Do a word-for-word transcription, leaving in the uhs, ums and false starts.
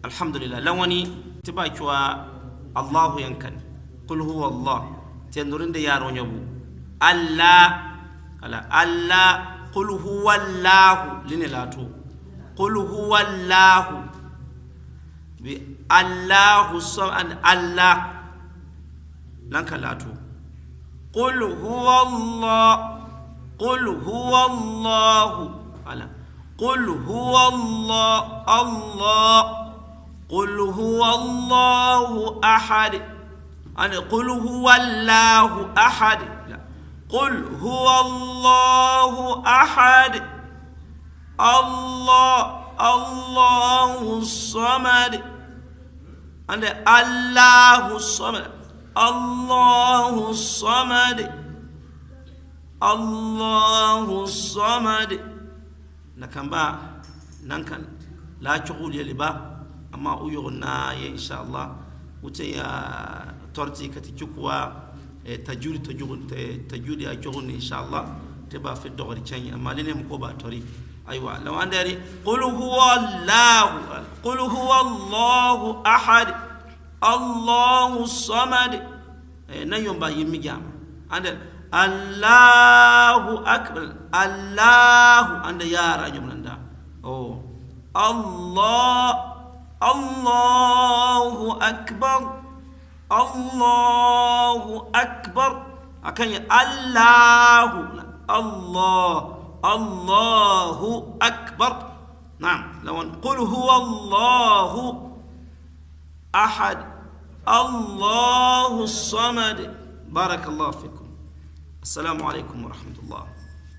Alhamdulillah. Lawani, ti ba kiwa Allahu yan kani. Qul huwa Allah. Ti nurinde yaro nyabu. Allah. Ala, Allah. Qul huwa Allahu. Line latu. Qul huwa Allahu. Bi Allahu sam-, an Allah. Lanka latu. Qul huwa Allah. Qul huwa Allahu. Ala. Qul huwa Allah. Allah. Qul huwa Allahu ahad. An qul huwa Allahu ahad. La. Qul huwa Allahu ahad. Allah, Allahu samad. Ande Allahu samad. Allahu samad. Allahu samad. Nakamba nankan la cugul yeli ba, amma u yogo na ye, inshallah. Wute ya torti kati cukuwa, eh, tajudi, tajudi, eh, tajudi a cugul ni, inshallah. Te ba fi dogori canyi, amma lene mu ko ba tori. Aywa, law anderi, qul huwa Allahu, qul huwa Allahu ahad, Allahu samad. Eh, na yomba yimmi jama. Ande, Allahu akbar. Allahu, ande yara jom nanda. Oh. Allah, Allahu akbar. Allahu akbar. Akan ya Allahu. Allah, Allahu akbar. Naam, lawan, qul huwa Allahu ahad. Allahu samad. Barakallahu fikum. Assalamu alaikum wa rahmatullah.